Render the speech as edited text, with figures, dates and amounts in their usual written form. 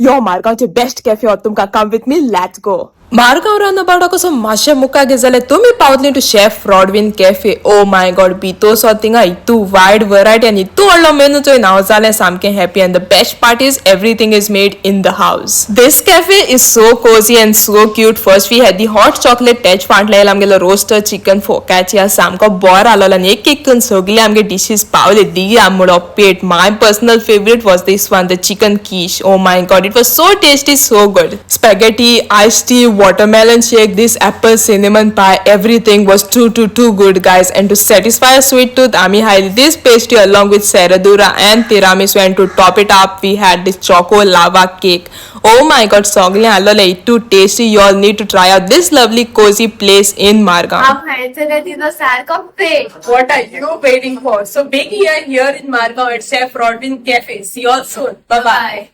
यो मारगांवचे best cafe हो तुमकां. Come with me, let's go. Margao राउंडअबाउटा कसो मातशें मुखार गेले जाल्यार तुमी पावतली to Chef Rodwin Cafe. Oh my God, भितर सो थिंगा इतू वायड वरायटी आनी इतू व्हडलो मेनू चोय हांव जालें सामकें happy. And the best part is everything is made in the house. This cafe is so cozy and so cute. First we had the hot chocolate. तेच फाटल्यान येयला आमगेलो रोस्टेड चिकन फोकाचिया, सामको बरो आलोलो. आनी एक एक करून सगळे आमगे डिशीज पावले दी आमडो पेट. My personal favorite was this one, the chicken quiche. Oh my God, it was so tasty, so good. Spaghetti, ice tea, watermelon shake, this apple cinnamon pie, everything was too, too, too good, guys. And to satisfy a sweet tooth, आमी had this pastry along with serradura and tiramisu, and to top it up, we had this choco lava cake. Oh my God, सगळें आलोलें too tasty. You all need to try out this lovely cozy place in Margao. हांव खायचो काय तिजो सारको पेट. What are you waiting for? So big here in Margao at Chef Rodwin Cafe. See you all soon. Bye bye.